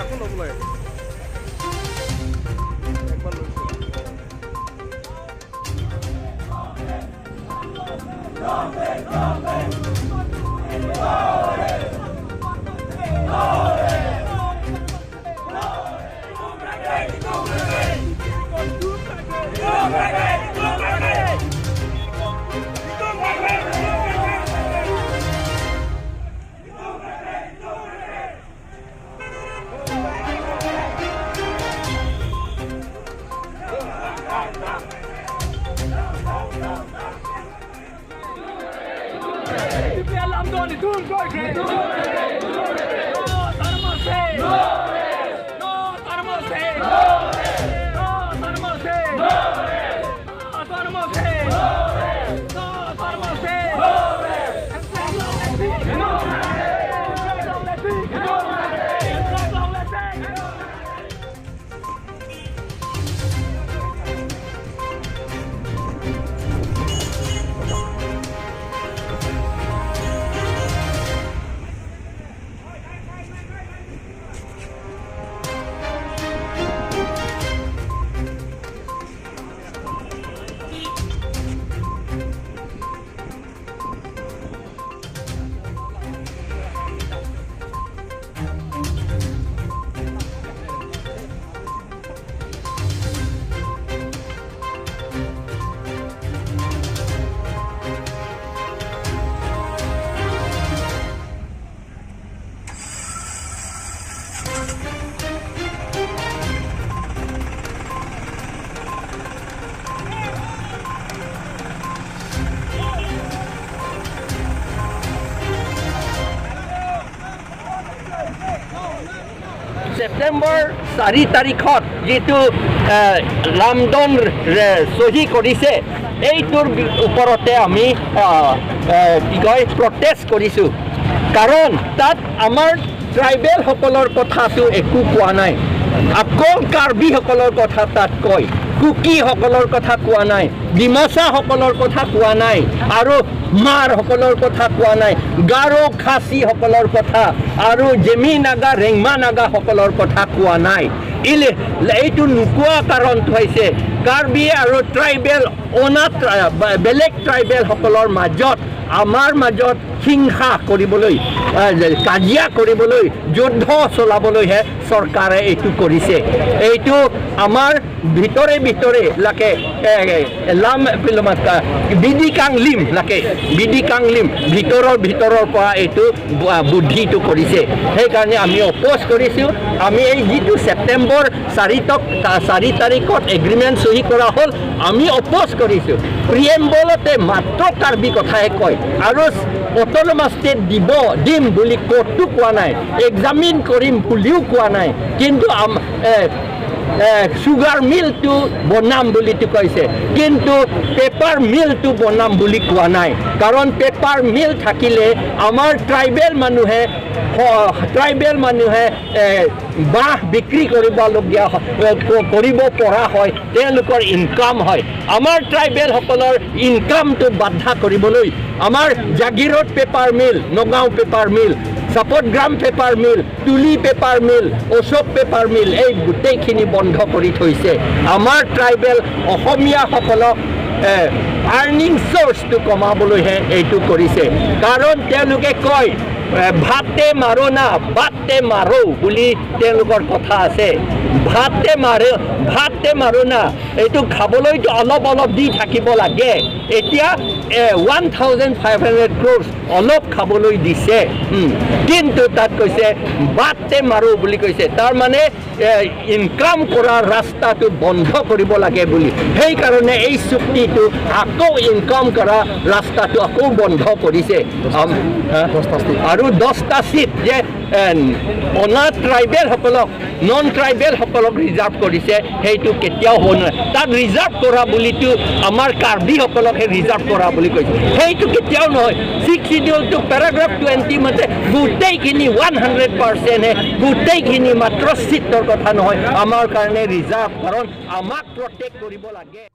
আকৌ ল'ব লাগে। একবাৰ লৈছোঁ। ছেপ্টেম্বৰ 4 তাৰিখত যিটো লামডন চহী কৰিছে, এইটোৰ ওপৰতে আমি কি কয়, প্ৰটেষ্ট কৰিছোঁ। কাৰণ তাত আমাৰ ট্ৰাইবেলসকলৰ কথাটো একো কোৱা নাই। অকল কাৰ্বিসকলৰ কথা তাত কয়, কুকিসকলৰ কথা কোৱা নাই, ডিমাচাসকলৰ কথা কোৱা নাই আৰু মাৰসকলৰ কথা কোৱা নাই, গাৰো খাচীসকলৰ কথা আৰু জেমি নাগা, ৰেংমা নাগাসকলৰ কথা কোৱা নাই। এইটো নোকোৱা কাৰণটো হৈছে কাৰ্বি আৰু ট্ৰাইবেল অনা বেলেগ ট্ৰাইবেলসকলৰ মাজত, আমাৰ মাজত হিংসা কৰিবলৈ, কাজিয়া কৰিবলৈ, যুদ্ধ চলাবলৈহে চৰকাৰে এইটো কৰিছে। এইটো আমাৰ ভিতৰে ভিতৰে লাকে লাম বিডি কাংলিম লাকে বিডি কাংলিম ভিতৰৰ ভিতৰৰ পৰা এইটো বুদ্ধিটো কৰিছে। সেইকাৰণে আমি অপ'জ কৰিছোঁ। আমি এই যিটো ছেপ্টেম্বৰ 4 তাৰিখত এগ্ৰিমেণ্ট চহী কৰা হ'ল, আমি অপ'জ কৰিছোঁ। প্ৰিএম্বলতে মাত্ৰ কাৰ্বি কথাহে কয় আৰু অট'নমাছ ষ্টেট দিম বুলি ক'তো কোৱা নাই, এক্সামিন কৰিম বুলিও কোৱা নাই, কিন্তু চুগাৰ মিলটো বনাম বুলিতো কৈছে, কিন্তু পেপাৰ মিলটো বনাম বুলি কোৱা নাই। কাৰণ পেপাৰ মিল থাকিলে আমাৰ ট্ৰাইবেল মানুহে বাঁহ বিক্ৰী কৰিবলগীয়া কৰিব পৰা হয়, তেওঁলোকৰ ইনকাম হয়। আমাৰ ট্ৰাইবেলসকলৰ ইনকামটো বাধা কৰিবলৈ আমাৰ Jagiroad paper mill, Nagaon paper mill, Chapatgram paper mill, Tuli paper mill, Ashok paper mill, এই গোটেইখিনি বন্ধ কৰি থৈছে। আমাৰ ট্ৰাইবেল অসমীয়াসকলক আৰ্নিং চ'ৰ্চটো কমাবলৈহে এইটো কৰিছে। কাৰণ তেওঁলোকে কয়, ভাতে মাৰো না বাতে মাৰো বুলি তেওঁলোকৰ কথা আছে। ভাতে মাৰে, ভাতে মাৰো না, এইটো খাবলৈতো অলপ অলপ দি থাকিব লাগে। এতিয়া 1500 ক্ৰ'ৰ্ছ অলপ খাবলৈ দিছে, কিন্তু তাত কৈছে বাতে মাৰো বুলি কৈছে। তাৰমানে ইনকাম কৰাৰ ৰাস্তাটো বন্ধ কৰিব লাগে বুলি। সেইকাৰণে এই চুক্তিটো আকৌ ইনকাম কৰা ৰাস্তাটো আকৌ বন্ধ কৰিছে। হা? আৰু 10টা চিট যে অনা ট্ৰাইবেলসকলক, নন ট্ৰাইবেলসকলক ৰিজাৰ্ভ কৰিছে, সেইটো কেতিয়াও হ'ব নোৱাৰে। তাত ৰিজাৰ্ভ কৰা বুলিতো আমাৰ কাৰ্বিসকলকহে ৰিজাৰ্ভ কৰা বুলি কৈছে, সেইটো কেতিয়াও নহয়। ছিক্স চিডিউলটো পেৰাগ্ৰাফ 20 মতে গোটেইখিনি 100%হে, গোটেইখিনি মাত্ৰ চিটৰ কথা নহয়, আমাৰ কাৰণে ৰিজাৰ্ভ, কাৰণ আমাক প্ৰটেক্ট কৰিব লাগে।